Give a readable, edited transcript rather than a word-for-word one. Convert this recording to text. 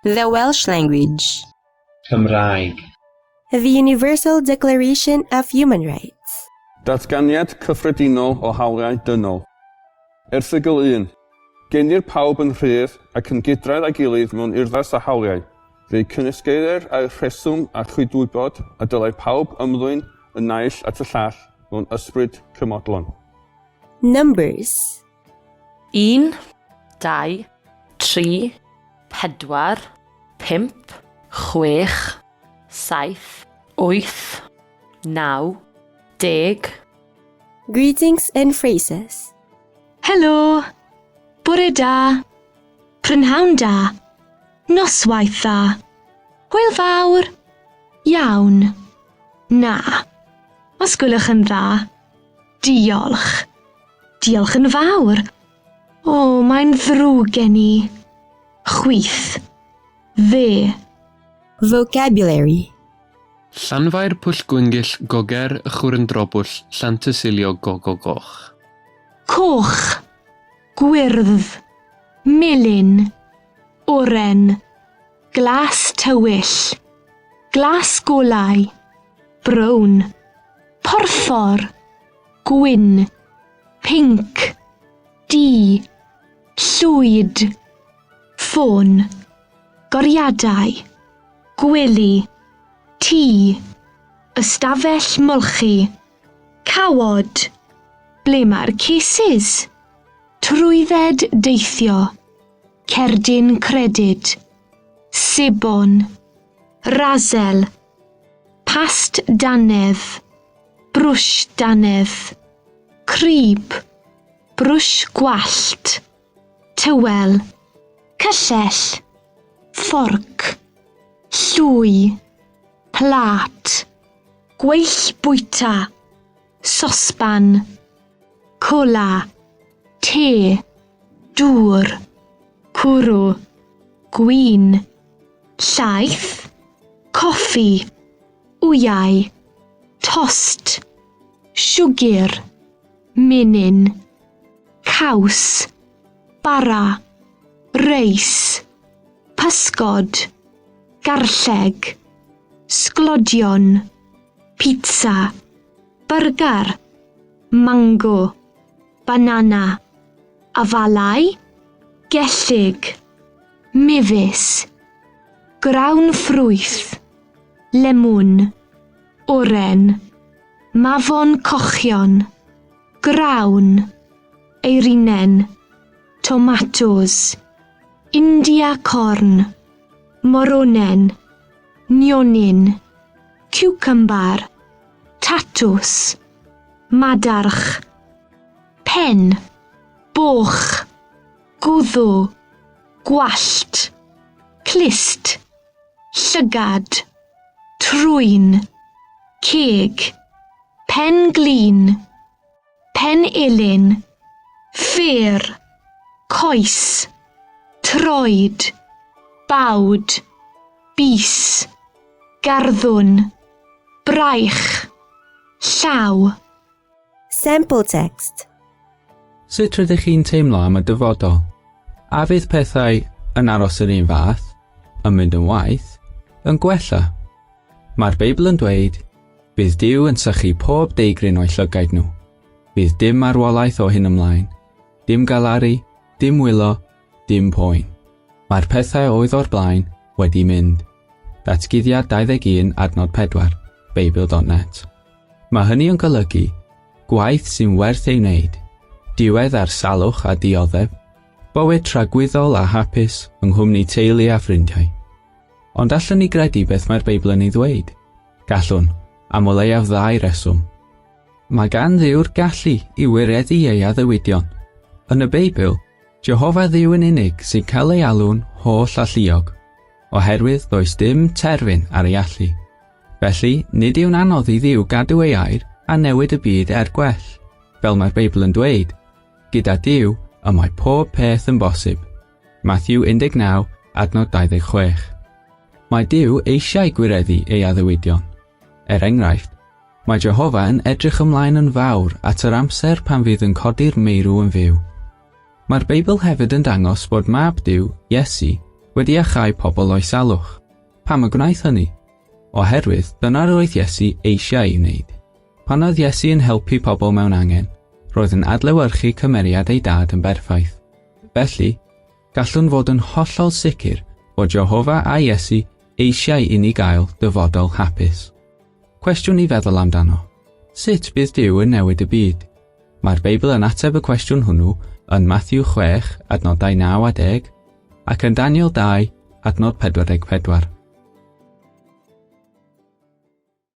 The Welsh language. Cymraeg. The Universal Declaration of Human Rights. Datganiad Cyffredinol o Hawliau Dynol. Erthygl 1. Genir pawb yn rhydd ac yn gydradd â'i gilydd mewn urddas a hawliau. Fe'u cynysgeirir â'u rheswm a chydwybod a dylai pawb ymddwyn y naill at y llall mewn ysbryd cymodlon. Numbers. 1, 2, 3, 4, 5, 6, 7, 8, 9, 10. Greetings and phrases. Helo! Bore da! Prynhawn da! Noswaith dda! Hwyl fawr! Iawn. Na. Os gwelwch yn dda. Diolch. Diolch yn fawr. O, mae'n ddrwg gen i. Chwith. Dde. Vocabulary. Llanfair Pwllgwyngyll Goger Chwyrndrobwll Llantysilio Gogogoch. Coch. Gwyrdd. Melyn. Oren. Glas tywyll. Glas golau. Brown. Porffor. Gwyn. Pinc. Du. Llwyd. Ffôn. Goriadau. Gwely. Tŷ. Ystafell molchi. Cawod. Ble mae'r cases? Trwydded deithio. Cerdyn credyd. Sebon. Rasel. Past dannedd. Brwsh dannedd. Crib. Brwsh gwallt. Tywel. Cyllell. Fforc. Llwy. Plât. Gweill bwyta. Sosban. Cola. Te. Dŵr. Cwrw. Gwin. Llaeth. Coffi. Wyau. Tost. Siwgr. Menyn. Caws. Bara. Reis. Pysgod. Garlleg. Sglodion. Pizza. Byrgar. Mango. Banana. Afalau. Gellyg. Mefus. Grawn ffrwyth. Lemwn. Oren. Mafon cochion. Grawn. Eirinen. Tomatos. India corn. Moronen. Nionyn. Ciwcymbar. Tatws. Madarch. Pen. Boch. Gwddw. Gwallt. Clust. Llygad. Trwyn. Ceg. Pen glin. Pen elin. Ffêr. Coes. Troed. Bawd. Bys. Garddwn. Braich. Llaw. Sample text. Sut rydych chi'n teimlo am y dyfodol? A fydd pethau yn aros yr un fath, yn mynd yn waeth, yn gwella? Mae'r Beibl yn dweud, bydd Duw yn sychu pob deigryn o'i llygaid nhw. Bydd dim marwolaeth o hyn ymlaen, dim galaru, dim wylo, dim poen. Mae'r pethau oedd o'r blaen wedi mynd. Datguddiad 21 adnod 4, Beibl.net. Mae hynny yn golygu gwaith sy'n werth ei wneud, diwedd ar salwch a dioddef, bywyd tragwyddol a hapus yng nghwmni teulu a ffrindiau. Ond allwn ni gredu beth mae'r Beibl yn ei ddweud? Gallwn, am o leiaf ddau reswm. Mae gan Dduw'r gallu i wireddu ei addewidion. Yn y Beibl, Jehofa Dduw yn unig sy'n cael ei alw'n holl alluog, oherwydd does dim terfyn ar ei allu. Felly, nid yw'n anodd i Dduw gadw ei air a newid y byd er gwell. Fel mae'r Beibl yn dweud, gyda Duw y mae pob peth yn bosib. Matthew 19, adnod 26. Mae Duw eisiau gwireddu ei addewidion. Er enghraifft, mae Jehofa yn edrych ymlaen yn fawr at yr amser pan fydd yn codi'r meirw yn fyw. Mae'r Beibl hefyd yn dangos bod Mab Duw, Iesu, wedi achau pobl o'i salwch. Pam y gwnaeth hynny? Oherwydd dyna'r oedd Iesu eisiau ei wneud. Pan oedd Iesu yn helpu pobl mewn angen, roedd yn adlewyrchu cymeriad ei dad yn berffaith. Felly, gallwn fod yn hollol sicr bod Jehofa a Iesu eisiau i ni gael dyfodol hapus. Cwestiwn i feddwl amdano. Sut bydd Duw yn newid y byd? Mae'r Beibl yn ateb y cwestiwn hwnnw yn Matthew 6, adnodau 9 a 10, ac yn Daniel 2, adnod 44.